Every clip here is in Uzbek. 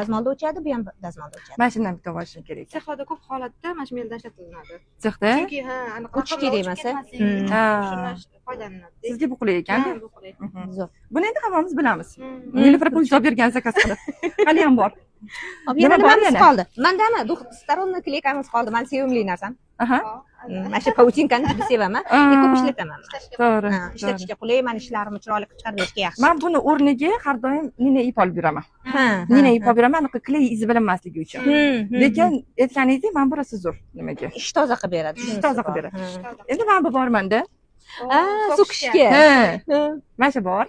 Dazmolda o'chadi, bu ham dazmolda o'chadi. Mana shundan bitta olishim kerak. Sexlarda ko'p holatda mana shu meldan ishlatilinadi. Sexda? Chunki, ha, anaqa O'chish raqamlar kerak o'chib emas, a? ketmasligi uchun shundan foydalanadi. Sizga bu qulay ekan. Ha, bu qulay. Zo'r. Buni endi hammamiz bilamiz. Nilufar pul olib bergan, заказ qilib. Hali ham bor. Hop, Nima yana bor nimamiz yana? qoldi? Mandami? Двухсторонний клейка miz qoldi. Mani sevimli narsam. Mana shu паутинка ni juda sevaman. И ko'p ishlataman. Ishlashga To'g'ri. Ha, ishlatishga qulay, mani ishlarimni chiroyli qilib chiqarib berishga yaxshi. Man buni o'rniga har doim nina ip olib yuraman. Nina ip olib yuraman, anaqa клей izi bilinmasligi uchun. Lekin aytganingizdek, mana bu rosa zo'r nimaga. Ish toza qilib beradi. Ish Shunisi toza qilib bor. beradi. Endi mana bu bormanda. Ha, so'kishga. Ha. Mana shu bor.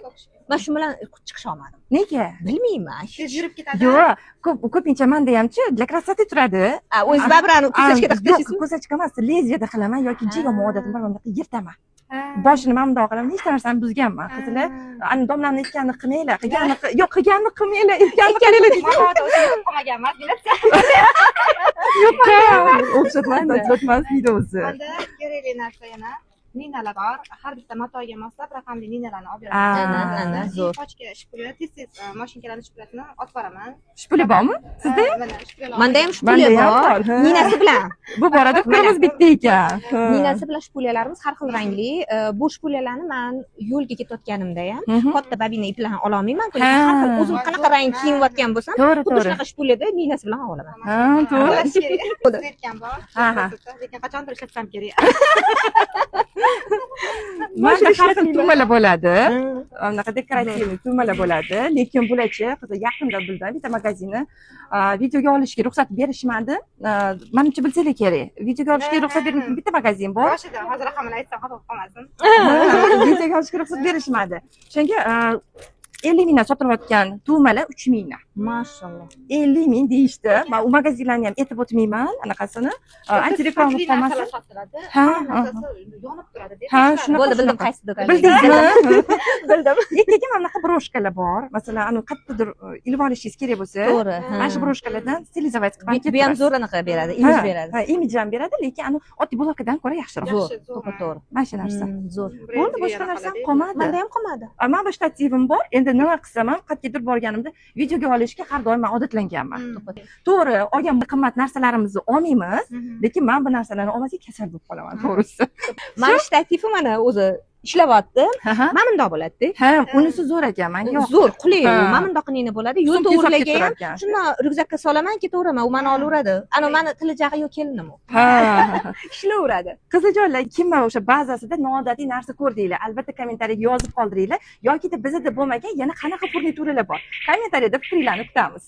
Man shu bilan chiqisha olmadim. Nega? Bilmayman. Tez yurib ketadi. Yo'q, ko'p ko'pincha manda hamchi для красоты turadi. A, o'zingiz baribir ani кусачка da qilib Yo'q, tashlaysizmi? кусачка emas, лезвие da qilaman yoki yomon odatim bor, mana bunaqa yirtaman. Ha. Boshini mana bundoq qilaman, nechta narsani buzganman. Qizlar, ani domlamni aytganini qilmanglar, qilganini yo'q, qilganini qilmanglar, aytganini qilinglar deydi. Mama o'zi yurib qolmagan emas. Yo'q, o'xshatmas, o'xshatmas deydi o'zi. Manda kerakli narsa yana ninalar bor. Har bitta matoga moslab raqamli ninalarni olib Ana, beraman. Ana, zo'r. Pochka шпуля, tez tez mashinkalarni шпуля sini otib boraman. Шпуля bormi sizda? Ha, mana шпуля lar. Manda ham шпуля Manda ham bor. bor, ha. Ninasi bilan. Bu borada fikrimiz bitta ekan. Ha. Ninasi bilan шпуля larimiz har xil rangli. Bu шпуля larni man yo'lga ketayotganimda ham katta бобина iplarni ololmayman. Lekin har xil o'zim qanaqa rang kiyinayotgan bo'lsam, xuddi shunaqa шпуля da ninasi bilan olaman. Ha, to'g'ri. Aytgan bor. Ha, ha. Lekin qachondir ishlatsam kerak. Manda har xil tugmalar bo'ladi. Anaqa декоративный tugmalar bo'ladi. Lekin bularchi, qizlar, yaqinda bildim, bitta magazinni videoga olishga ruxsat berishmadi. Manimcha, bilsanglar kerak. Videoga olishga ruxsat bermaydigan bitta magazin bor. Boshida hozir raqamini aytsam, xafa bo'lib qolmasin. Videoga olishga ruxsat berishmadi. O'shanga 50 mingdan sotilayotgan tugmalar 3000 mingdan. Mashalloh. 50 ming deyishdi. Man u magazinlarni ham aytib o'tmayman anaqasini, антиреклама Sifatli bo'lib qolmasin. narsalar sotiladi. Ha, Hamma narsasi yonib turadi. Ha, shunaqa. Bo'ldi, bildim Shunaqa. qaysi do'kon. Bildingizmi? Bildim. Lekin mana bunaqa брошка lar bor. Masalan, anavi qayerdadir ilib olishingiz kerak bo'lsa, mana shu брошка lardan стилизовать qilib Bu ham zo'r anaqa beradi, imij beradi. Ha, imij ham beradi, lekin anavi oddiy булавка dan ko'ra yaxshiroq. Zo'r, Yaxshi, zo'r. to'ppa to'g'ri. Mana shu narsa. Zo'r. Bo'ldi, boshqa narsam qolmadi. Manda ham qolmadi. Man bu shtativim bor. Endi nima qilsam ham, qayergadir borganimda videoga olishga har doim man odatlanganman. To'g'ri, olgan qimmat narsalarimizni olmaymiz, lekin man bu narsalarni olmasak, kasal bo'lib qolaman, to'g'risi. Mani shtativim mana o'zi ishlayapti. Mana bundoq bo'ladi-da. Ha, unisi zo'r ekan, manga yoqdi. Zo'r, qulay. Ha. Mana bundoq nina bo'ladi. Yo'l Sumka solib to'g'rilaga ham ketavergan. shundoq ryukzakka solaman, ketaveraman. U mani olaveradi. Ana mani tili jag'i yo'q kelinim u. Ishlayveradi. Qiziljonlar, kimmi o'sha bazasida noodatiy narsa ko'rdinglar, albatta kommentariyaga yozib qoldiringlar yokida bizada bo'lmagan yana qanaqa furnituralar bor, kommentariyada fikringlarni kutamiz.